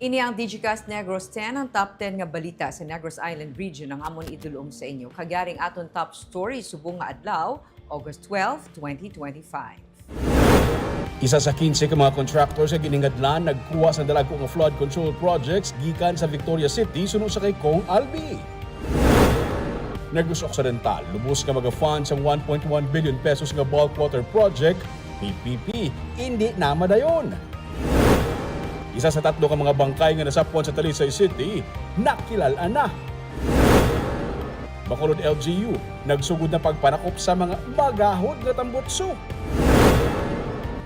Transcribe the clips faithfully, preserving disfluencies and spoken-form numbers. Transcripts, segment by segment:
Ini ang Digicast Negros ten, ang top ten nga balita sa Negros Island Region ang amon idul-ong sa inyo. Kag yari ang aton top story subong nga adlaw, August twelve, twenty twenty-five. Isa sa kinse ka mga contractors nga giningadlan nagkuha sa dalagko nga flood control projects gikan sa Victoria City suno sa kay Cong Albi. Negros Occidental lubos nga maga-fund sang one point one billion pesos nga bulk water project, P P P, indi na madayon. Isa sa tatlo ka mga bangkay nga nasapwan sa Talisay City nakilal-an na. Bacolod L G U nagsugod na pagpanakop sa mga magahod nga tambutso.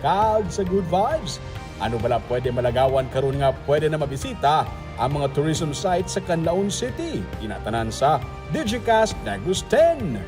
Kag sa good vibes, ano bala pwede malagawan karon nga pwede na mabisita ang mga tourism sites sa Canlaon City? Ina tanan sa Digicast Negros ten.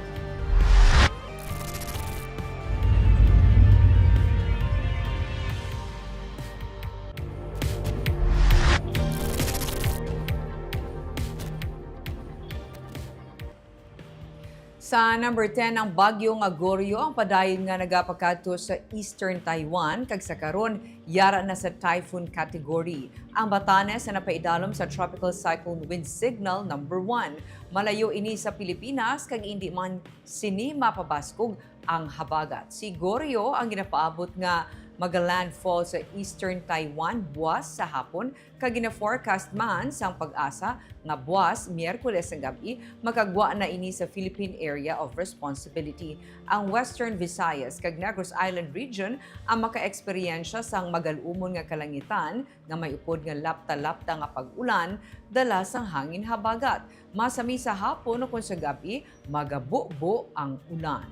Sa number ten, ang bagyo nga Goryeo ang padayon nga nagapakadto sa eastern Taiwan, kag sa karon yara na sa typhoon category. Ang Batanes ang napaidalom sa Tropical Cyclone Wind Signal number one. Malayo ini sa Pilipinas, kag indi man sini mapabaskog ang habagat. Si Goryeo ang ginapaabot nga maga-landfall sa eastern Taiwan buas sa hapon, kag gina-forecast man sang PAGASA nga buas Miyerkules nga gab-i makagwa na ini sa Philippine Area of Responsibility. Ang Western Visayas kag Negros Island Region ang makaeksperyensya sang magal-umon nga kalangitan nga may upod nga lapta-lapta nga pag-ulan dala sang hangin habagat. Masami sa hapon ukon sa gab-i, magabubo ang ulan.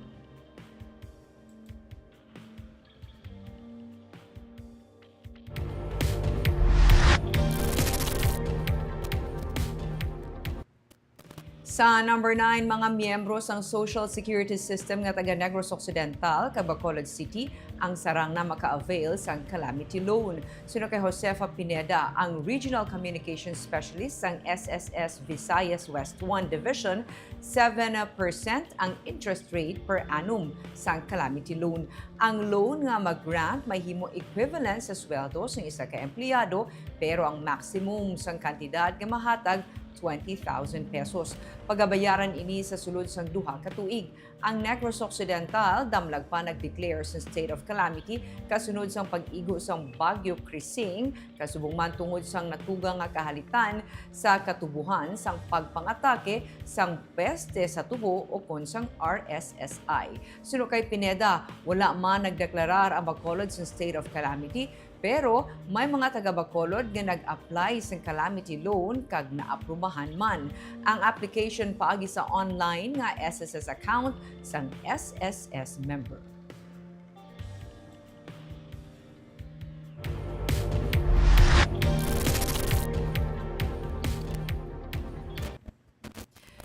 Sa number nine, mga miyembro sang social security system nga taga Negros Occidental kag Bacolod City ang sarang na maka-avail sang calamity loan. Suno kay Josefa Pineda, ang Regional Communications Specialist sang S S S Visayas West One Division, seven percent ang interest rate per annum sang calamity loan. Ang loan nga mag-grant mahimo equivalent sa sweldo sang isa ka empleyado, pero ang maximum sang kantidad nga mahatag twenty thousand pesos. Pagabayaran ini sa sulod sang duha ka tuig. Ang Negros Occidental damlag pa nag-declare sa state of calamity kasunod sang pag-igo sang Bagyo Krising, kasubong man tungod sang natugang nga kahalitan sa katubohan sang pagpangatake sang peste sa tubo ukon sang R S S I. Suno kay Pineda, wala man nagdeklarar ang Bacolod sang state of calamity, pero may mga taga-Bacolod nga nag-apply sang calamity loan kag naaprubahan man. Ang application paagi sa online nga S S S account sang S S S member.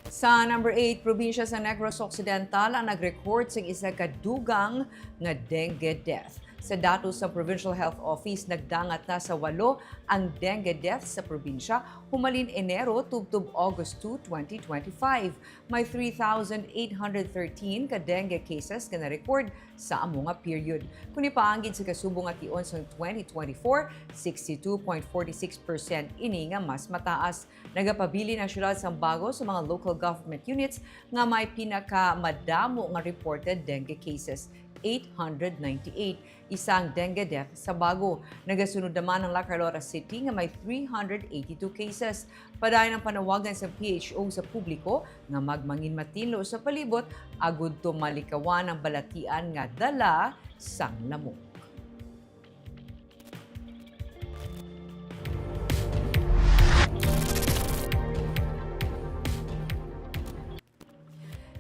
Sa number eight, probinsya sa Negros Occidental ang nag-record sing isa ka dugang nga dengue death. Sa datos sa Provincial Health Office, nagdangat na sa walo ang dengue death sa probinsya humalin Enero tubtob August two, twenty twenty-five. May three thousand eight hundred thirteen ka dengue cases nga na-record sa amo nga period. Kon ipaanggid sa kasubong nga tion sang twenty twenty-four, sixty-two point forty-six percent ini nga mas mataas. Nagapabilin ang siyudad sang Bago sa mga local government units nga may pinakamadamo nga reported dengue cases, eight hundred ninety-eight. Isa ang dengue death sa Bago. Nagasunod naman ang La Carlota City nga may three hundred eighty-two cases. Padayon ang panawagan sa P H O sa publiko nga magmangin matinlo sa palibot agud to malikawan ang balatian nga dala sang lamok.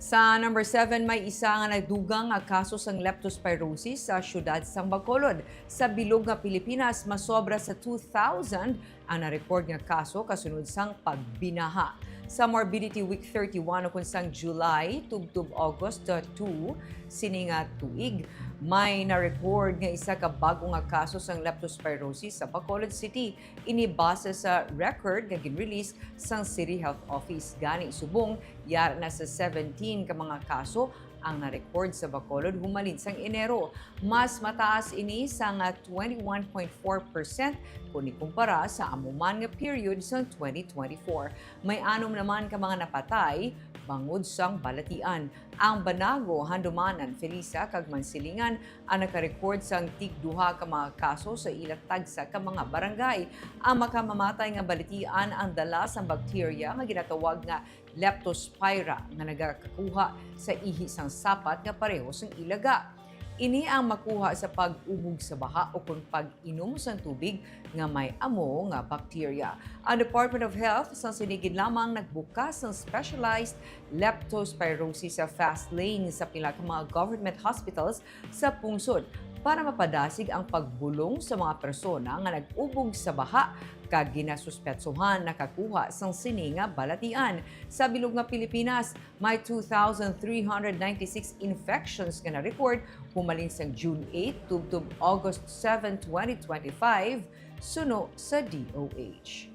Sa number seven, may isa nga nadugang nga kaso sang leptospirosis sa siyudad sang Bacolod. Sa bilog nga Pilipinas, masobra sa two thousand ang na-record nga kaso kasunod sang pagbinaha. Sa Morbidity Week thirty-one ukon sang July tubtob August two sini nga tuig, May na-record nga isa ka bago nga kaso sang leptospirosis sa Bacolod City. Ini base sa record nga gin-release sang City Health Office. Gani subong, yara na sa seventeen ka mga kaso ang na-record sa Bacolod humalin sang Enero. Mas mataas ini sang twenty-one point four percent kon ikumpara sa amo man nga period sang twenty twenty-four. May anom naman ka mga napatay bangod sang balatian. Ang Banago, Handumanan, Felisa, kag Mansilingan ang naka-record sang tig-duha ka mga kaso sa ila tagsa ka mga barangay. Ang makamamatay nga balatian ang dala sang bakterya nga ginatawag nga Leptospira nga nagakakuha sa ihi sang sapat nga pareho sang ilaga. Ini ang makuha sa pag-ubog sa baha ukon pag-inom sang tubig nga may amo nga bakterya. Ang Department of Health sang sini gid lamang nagbukas sang specialized leptospirosis fast lane sa pila ka mga government hospitals sa pungsod para mapadasig ang pagbulong sa mga persona nga nag-ubog sa baha kag ginasuspetsohan nakakuha sang sini nga balatian. Sa bilog nga Pilipinas, may two thousand three hundred ninety-six infections nga na-record humalin sang June eight tubtob August seven, twenty twenty-five, suno sa D O H.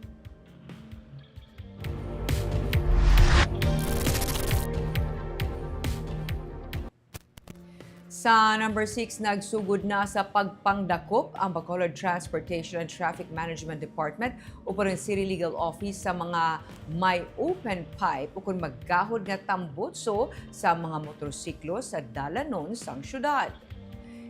Sa number six, nagsugod na sa pagpangdakop ang Bacolod Transportation and Traffic Management Department upod ang City Legal Office sa mga may open pipe ukon maggahod nga tambutso sa mga motorsiklo sa dalanon sang syudad.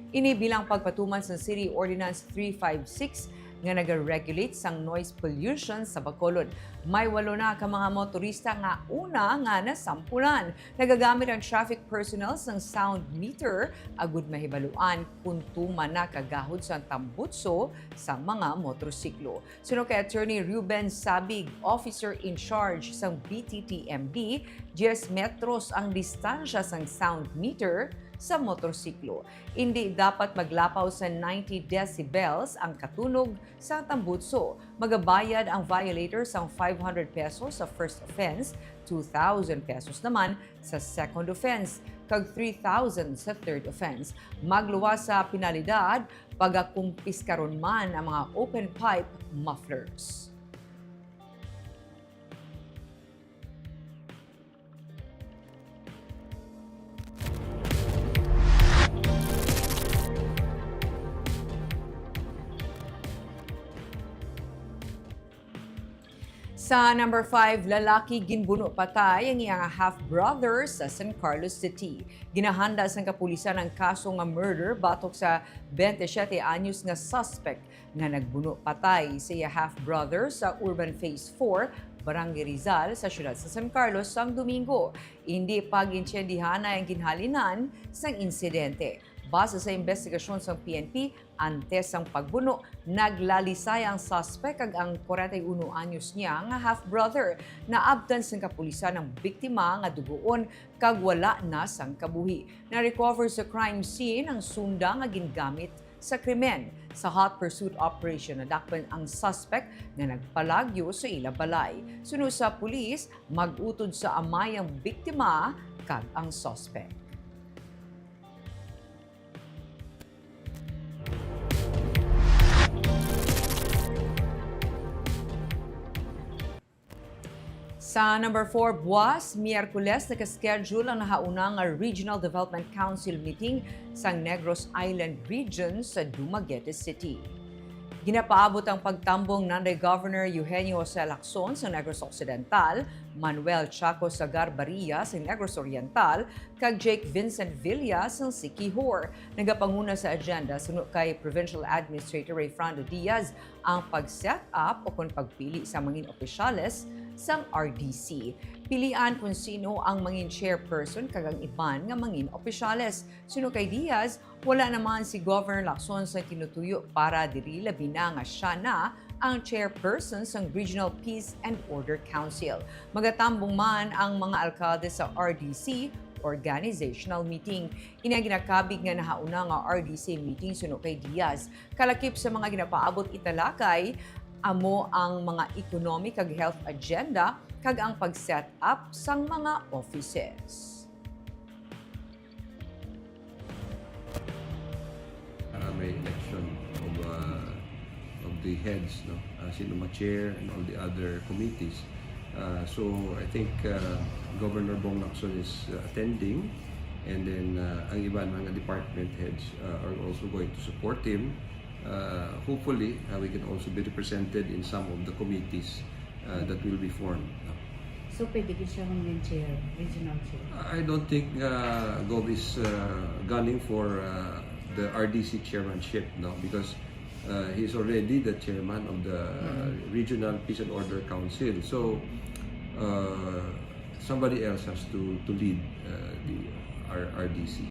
Ini bilang pagpatuman sa City Ordinance three five six nga nagaregulate sang noise pollution sa Bacolod. May walo na ka mga motorista nga una nga nasampulan. Nagagamit ang traffic personnel sang sound meter agud mahibaluan kon tuman na kagahod sang tambutso sang mga motorsiklo. Suno kay Attorney Ruben Sabig, officer in charge sang B T T M D, diyes metros ang distansya sang sound meter sa motorsiklo. Indi dapat maglapaw sa ninety decibels ang katunog sa tambutso. Magabayad ang violator sang five hundred pesos sa first offense, two thousand pesos naman sa second offense, kag three thousand sa third offense. Magluwas sa penalidad, pagakumpiskaron man ang mga open pipe mufflers. Sa number five, lalaki ginbuno patay ang iyang half-brother sa San Carlos City. Ginahanda sang kapulisan ang kaso nga murder batok sa twenty-siyete anyos nga suspect nga nagbuno patay sa iya half-brother sa Urban Phase four, Barangay Rizal, sa siyudad sa San Carlos sang Domingo. Indi pa gintiyendihanay ang ginhalinan sang insidente. Base sa imbestigasyon sang P N P, antes sang pagbuno, naglalisay ang suspek kag ang kwarenta y uno anyos niya nga half-brother. Naabtan sang kapulisan ang biktima nga dugoon kag wala na sang kabuhi. Na-recover sa crime scene ang sunda nga gingamit sa krimen. Sa hot pursuit operation, nadakpan ang suspek nga nagpalagyo sa ila balay. Suno sa pulis, mag-utod sa amay ang biktima kag ang suspek. Sa number four, buas, Miyerkules, naka-schedule ang nahauna nga Regional Development Council meeting sang Negros Island Region sa Dumaguete City. Ginapaabot ang pagtambong nanday Governor Eugenio Jose Lacson sa Negros Occidental, Manuel Chaco Sagar Baria sa Negros Oriental, kag Jake Vincent Villa sang Siquijor. Nagapanguna sa agenda suno kay Provincial Administrator Rayfrando Diaz ang pag-set up ukon pagpili sa mangin opisyales sang R D C. Pilian kon sino ang mangin chairperson kag ang iban nga mangin opisyales. Suno kay Diaz, wala naman si Governor Lacson sa tinutuyo para diri, labi na nga sia na ang chairperson sang Regional Peace and Order Council. Magatambong man ang mga alkalde sa R D C organizational meeting. Ini ang ginakabig nga nahauna nga R D C meeting suno kay Diaz. Kalakip sa mga ginapaabot italakay, amo ang mga economic kag health agenda kag ang pag-set up sang mga offices. the heads, no? Uh, COMECHAR and all the other committees. Uh, so I think, uh, Governor Bong Lacson is, uh, attending, and then, uh, ang iba mga department heads, uh, are also going to support him. Uh, hopefully, uh, we can also be represented in some of the committees, uh, that will be formed, no? So, pwede gid siya mangin chair, regional chair? I don't think, uh, Gov is, uh, gunning for, uh, the R D C chairmanship, no? Because, uh, he's already the chairman of the, uh, Regional Peace and Order Council. So, uh, somebody else has to, to lead, uh, the R-, R D C.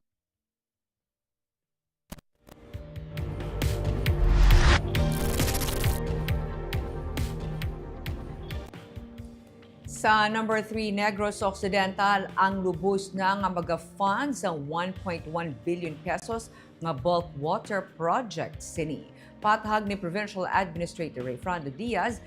Sa number three, Negros Occidental ang lubos na nga maga-fund sa one point one billion pesos nga bulk water project sini. Patahag ni Provincial Administrator Rayfrando Diaz,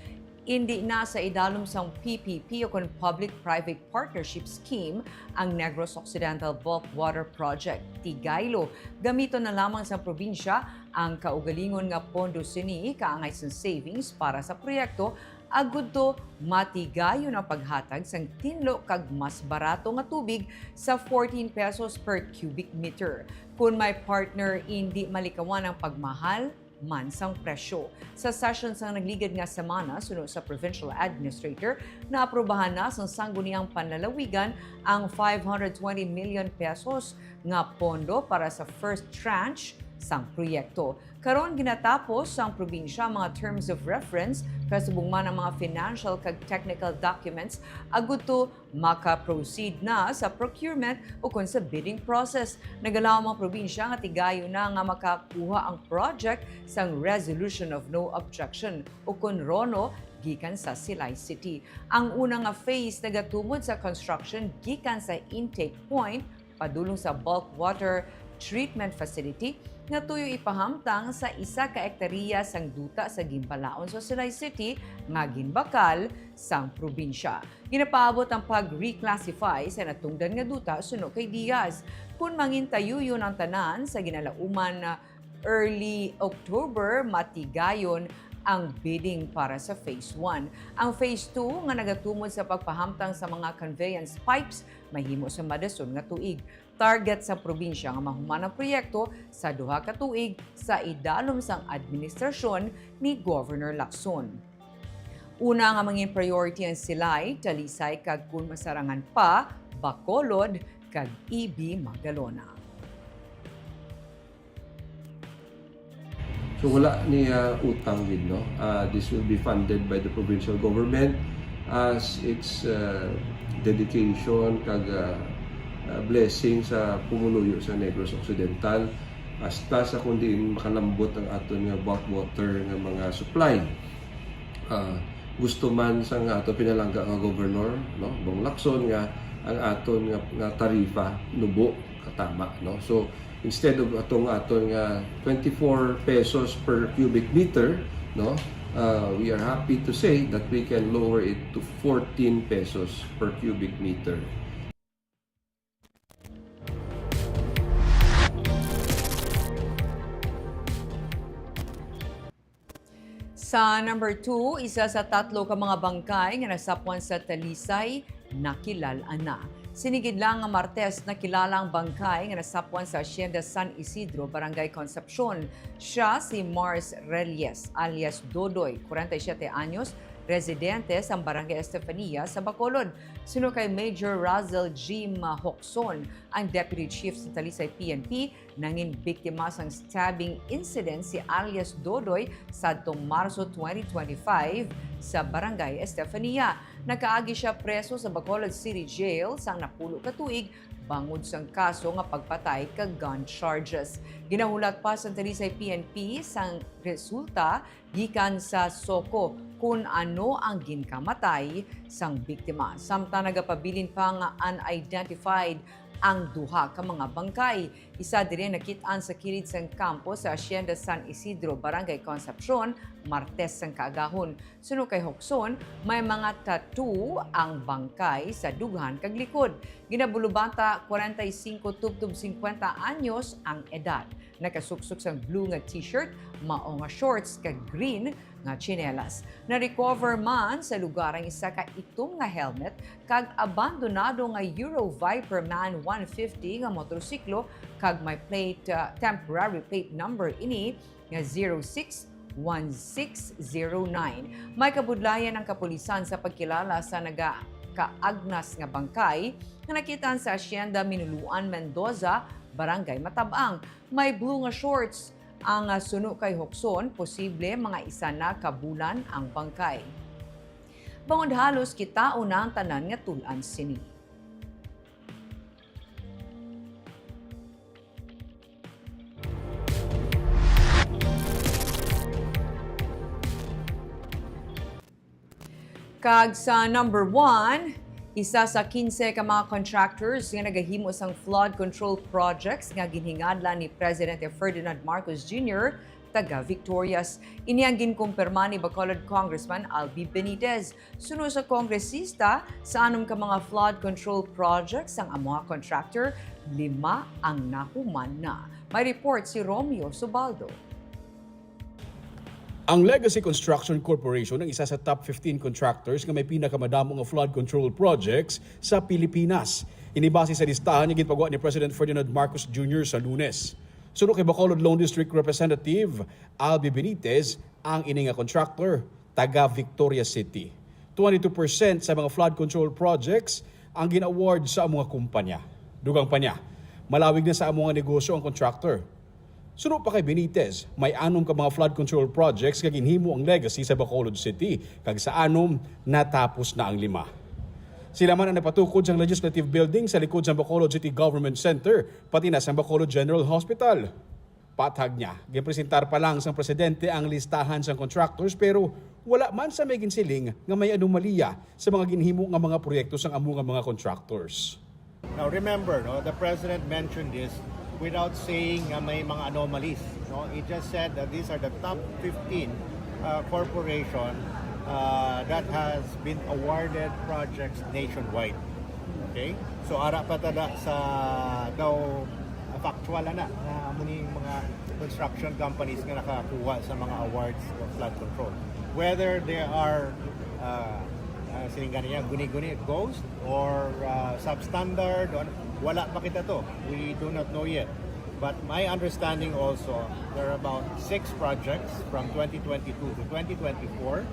indi na sa idalom sang P P P o kon Public-Private Partnership Scheme ang Negros Occidental Bulk Water Project. Tigaylo, gamiton na lamang sang probinsya ang kaugalingon nga pondo sini kaangay sang savings para sa proyekto, agud to matigayon ang paghatag sang tinlo kag mas barato nga tubig sa fourteen pesos per cubic meter. Kon may partner, indi malikawan ang pagmahal man sang presyo. Sa session sang nagligad nga semana, suno sa provincial administrator, naaprubahan na sang Sangguniang Panlalawigan ang five hundred twenty million pesos nga pondo para sa first tranche sang proyekto. Karon, ginatapos sang probinsya ang mga terms of reference, kasubong man ang mga financial kag technical documents, agud to maka-proceed na sa procurement ukon sa bidding process. Nagalaom ang probinsya nga tigayon na nga makakuha ang project sang Resolution of No Objection ukon RONO gikan sa Silay City. Ang una nga phase nagatumod sa construction gikan sa intake point padulong sa bulk water treatment facility nga tuyo ipahamtang sa isa ka ektarya sang duta sa Gimbalaon sa Silay City nga ginbakal sang probinsya. Ginapaabot ang pag-reclassify sa natungdan nga duta suno kay Diaz. Kon mangintayuyon ang tanan sa ginalauman, early October, matigayon ang bidding para sa phase one. Ang phase two nga nagatumod sa pagpahamtang sa mga conveyance pipes mahimo sa madason nga tuig. Target sa probinsya nga mahuman ang proyekto sa duha ka tuig sa idalom sang administrasyon ni Governor Lacson. Una nga mangin priority ang Silay, Talisay, kag kun masarangan pa, Bacolod kag E B Magalona. So, wala ni, ah, utang gid, no? Ah, this will be funded by the provincial government as its, ah, dedication kag, ah, ah, blessing sa pumuluyo sa Negros Occidental, hasta sa kung diin makalambot ang aton nga bulk water nga mga supply. Ah, gusto man sang ato pinalangga nga governor, no, Bong Lacson, nga ang aton nga, nga tarifa nubo katama, no? So, instead of atong aton nga twenty-four pesos per cubic meter, no, uh, we are happy to say that we can lower it to fourteen pesos per cubic meter. Sa number two, isa sa tatlo ka mga bangkay nga nasapwan sa Talisay nakilal-an na. Sini gid lang nga Martes, nakilala ang bangkay nga nasapwan sa Hacienda San Isidro, Barangay Concepcion. Sia si Mars Reyes, alias Dodoy, kwarenta y siyete anyos, residente sa Barangay Estefania sa Bacolod. Suno kay Major Russell G. Mahokson, ang Deputy Chief sa Talisay P N P, nangin biktima sang stabbing incident si alias Dodoy sadtong Marso twenty twenty-five sa Barangay Estefania. Nakaagi sia preso sa Bacolod City Jail sang napulo ka tuig bangod sang kaso nga pagpatay kag gun charges. Ginahulat pa sang Talisay P N P sang resulta gikan sa SOCO kon ano ang ginkamatay sang biktima. Samtang nagapabilin pa nga unidentified ang duha ka mga bangkay. Isa diri nakit-an sa kilid sang kampo sa Hacienda San Isidro, Barangay Concepcion, Martes sang kaagahon. Suno kay Jocson, may mga tattoo ang bangkay sa dughan kag likod. Ginabulubata, kwarenta y singko tubtob singkwenta anyos ang edad. Nakasuksok sang blue nga t-shirt, mao nga shorts kag green nga tsinelas. Na-recover man sa lugar ang isa ka itom nga helmet kag abandonado nga Euro Viper MAN one fifty nga motorsiklo kag may plate, ah, temporary plate number ini nga zero six one six zero nine. May kabudlayan ang kapulisan sa pagkilala sa nagakaagnas nga bangkay nga nakitaan sa Hacienda Minuluan, Mendoza, Barangay Matabang. May blue nga shorts ang, ah, suno kay Jocson, posible mga isa na ka bulan ang bangkay. Bangod halos kitaon na ang tanan nga tul-an sini. Kag sa number one, isa sa kinse ka mga contractors nga nagahimo sang flood control projects nga ginhingadlan ni Presidente Ferdinand Marcos Junior, taga Victorias. Ini ang ginkumpirma ni Bacolod Congressman Albi Benitez. Suno sa kongresista, sa anom ka mga flood control projects sang amo nga contractor, lima ang nahuman na. May report si Romeo Subaldo. Ang Legacy Construction Corporation ang isa sa top fifteen contractors nga may pinakamadamo nga flood control projects sa Pilipinas. Ini base sa listahan nga ginpagwa ni President Ferdinand Marcos Junior sa Lunes. Suno kay Bacolod Lone District Representative Albi Benitez, ang ini nga contractor taga Victorias City. Twenty-two percent sa mga flood control projects ang gin-award sa amo nga kumpanya. Dugang pa niya, malawig na sa amo nga negosyo ang contractor. Suno pa kay Benitez, may anom ka mga flood control projects nga ginhimo ang Legacy sa Bacolod City, kag sa anom, natapos na ang lima. Sila man ang nagpatukod sang legislative building sa likod sang Bacolod City Government Center, pati na sang Bacolod General Hospital. Patag niya, ginpresentar pa lang sang presidente ang listahan sang contractors, pero wala man sa may ginsiling nga may anomalya sa mga ginhimo nga mga proyekto sang amo nga mga contractors. Now, remember, no, the president mentioned this without saying nga may mga anomalies, no? He just said that these are the top fifteen, uh, corporation, uh, that has been awarded projects nationwide. Okay? So, ara pa tada sa daw factual ana nga amo ni mga construction companies nga nakakuha sa mga awards of flood control. Whether they are, uh, uh, siling gani niya, guni-guni, ghost, or, uh, substandard, or ano, wala pa kita to. We do not know yet. But my understanding also, there are about six projects from twenty twenty-two to twenty twenty-four.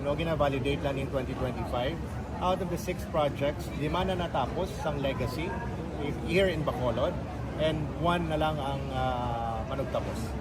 No, gina-validate lang in twenty twenty-five. Out of the six projects, lima na natapos sang Legacy here in Bacolod, and one na lang ang, ah, manugtapos.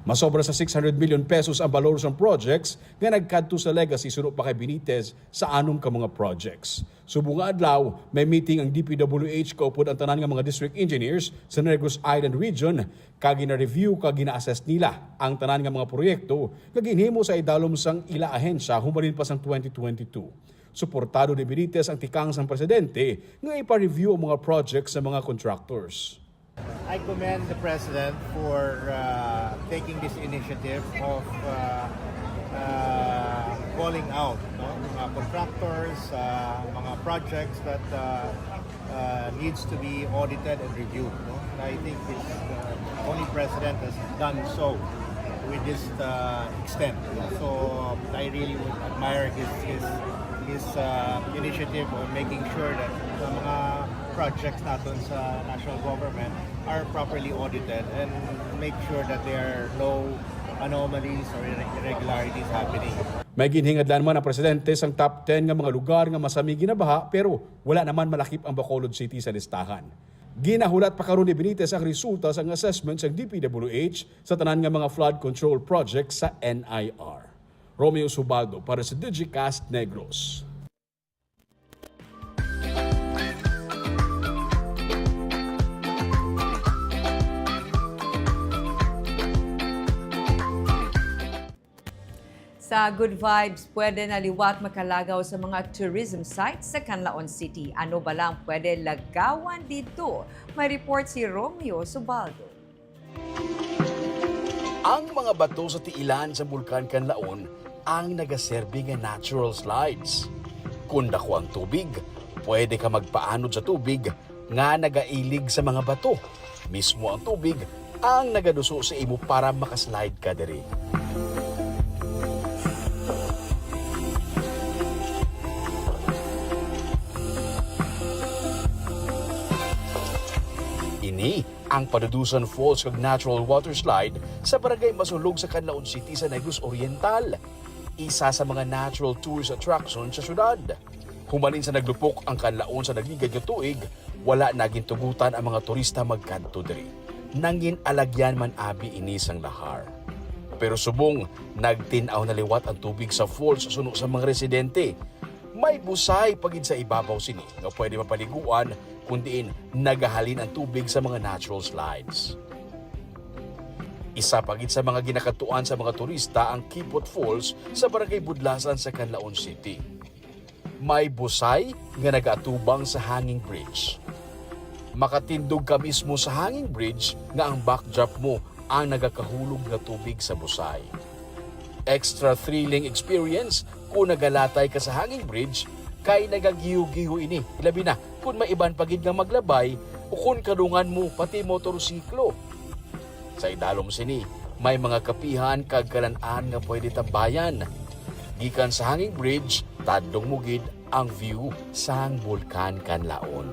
Masobra sa six hundred million pesos ang balor sang projects nga nagkadto sa Legacy, suno pa kay Benitez, sa anom ka mga projects. Subong nga adlaw, may meeting ang D P W H kaupod ang tanan nga mga district engineers sa Negros Island Region, kag gina-review kag gina-assess nila ang tanan nga mga proyekto nga ginhimo sa idalom sang ila ahensya humalin pa sang twenty twenty-two. Suportado ni Benitez ang tikang sang presidente nga ipa-review ang mga project sa mga contractors. I commend the president for, uh, taking this initiative of, uh, uh, calling out, no, mga contractors, uh, mga projects that, uh, uh, needs to be audited and reviewed, no? And I think this, uh, only president has done so with this, uh, extent. So I really would admire his, his, his, uh, initiative on making sure that sa mga projects naton sa national government are properly audited and make sure that there are no anomalies or irre-, irregularities happening. May ginhingadlan man ang presidente sang top ten nga mga lugar nga masami ginabaha, pero wala naman malakip ang Bacolod City sa listahan. Ginahulat pa karon ni Benitez ang resulta sang assessment sang D P W H sa tanan nga mga flood control projects sa N I R. Romeo Subaldo para sa Digicast Negros. Sa Good Vibes, pwede na liwat makalagaw sa mga tourism sites sa Canlaon City. Ano bala ang pwede lagawan didto? May report si Romeo Subaldo. Ang mga bato sa tiilan sa Bulkan Canlaon ang nagaserbi nga natural slides. Kung dako ang tubig, pwede ka magpaanod sa tubig nga nagailig sa mga bato. Mismo ang tubig ang nagaduso sa imo para makaslide ka diri. Ini ang Padudusan Falls kag Natural Water Slide sa Barangay Masulog sa Canlaon City sa Negros Oriental. Isa sa mga natural tourist attraction sa syudad. Humalin sa naglupok ang kanlaon sa nagligad nga tuig, wala na gintugutan ang mga turista magkadto diri. Nangin-alagyan man abi ini sang lahar. Pero subong nagtin-aw na liwat ang tubig sa falls suno sa mga residente, may busay pa gid sa ibabaw sini nga pwede mapaliguan, kun diin nagahalin ang tubig sa mga natural slides. Isa pa gid sa mga ginakadtuan sa mga turista ang Kipot Falls sa Barangay Budlasan sa Canlaon City. May busay nga nagaatubang sa hanging bridge. Makatindog ka mismo sa hanging bridge nga ang backdrop mo ang nagakahulog nga tubig sa busay. Extra thrilling experience kung nagalatay ka sa hanging bridge, kay nagagiho-giho ini, ilabi na kung may iban pa gid nga maglabay o kung kadungan mo pati motorsiklo. Sa idalom sini, may mga kapihan kag kalan-an nga pwede tambayan. Gikan sa hanging bridge, tadlong mo gid ang view sang Bulkan Kanlaon.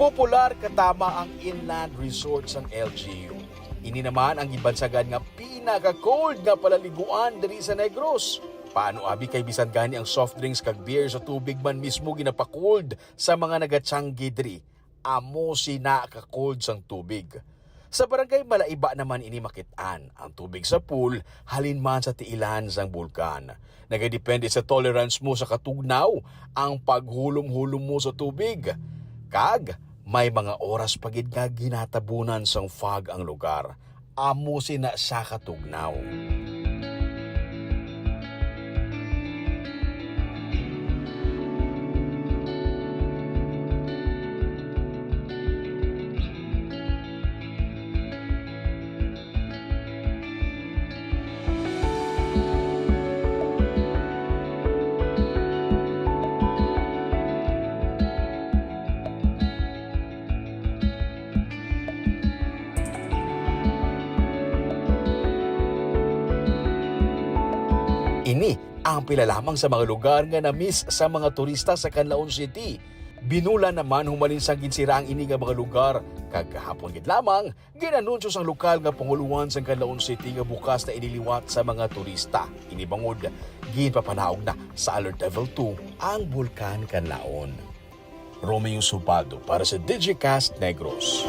Popular katama ang inland resort sang L G U. Ini naman ang gibansagan nga pinaka-cold nga palaliguan diri sa Negros. Paano abi kay bisan gani ang soft drinks kag beer sa tubig man mismo ginapa-cold sa mga nagatiyanggi diri? Amo sina ka-cold sang tubig. Sa Barangay Malaiba naman ini makit-an. Ang tubig sa pool halin man sa tiilan sang bulkan. Nagadepende sa tolerance mo sa katugnaw ang paghulom-hulom mo sa tubig. Kag may mga oras pa gid nga ginatabunan sang fog ang lugar. Amo sina sa katugnaw. Ini ang pila lamang sa mga lugar nga na-miss sa mga turista sa Canlaon City. Binulan naman humalin sang ginsira ang ini nga mga lugar, kag kahapon gid lamang gin-anunsyo sang lokal nga pangulohan sang Canlaon City nga bukas na ini liwat sa mga turista. Ini bangod ginpapanaog na sa Alert Level two ang Bulkan Canlaon. Romeo Subaldo para sa Digicast Negros.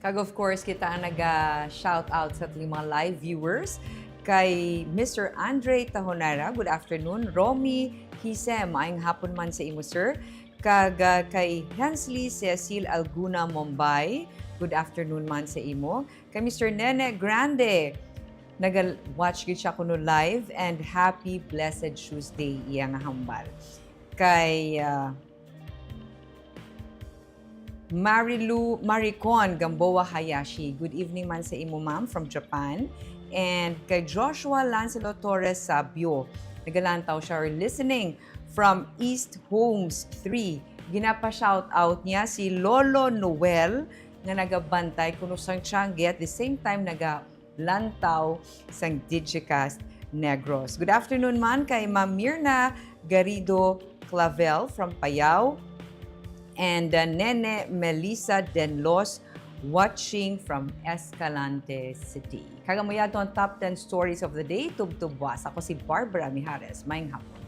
Kag of course, kita ang naga-shout out sa ating mga live viewers. Kay Mister Andre Tahonara, good afternoon. Romy Hisem, maayong hapon man sa imo, sir. Kag, ah, kay Hensley Cecil Alguna Mombay, good afternoon man sa imo. Kay Mister Nene Grande, naga-watch gid siya kuno live, and happy blessed Tuesday, iya nga hambal. Kay, ah, Marilu Maricon Gamboa Hayashi, good evening man sa imo, ma'am, from Japan. And kay Joshua Lancelot Torres Sabio, nagalantaw siya or listening from East Homes three. Ginapa-shout out niya si Lolo Noel nga nagabantay kuno sang tiangge, at the same time naga lantaw sang Digicast Negros. Good afternoon man kay Ma'am Mirna Garrido Clavel from Payao and, uh, Nene Melissa Denlos Watching from Escalante City. Kag amo yadto ang top ten stories of the day, tubtub buwas. Ako si Barbara Mijares. Maayong hapon.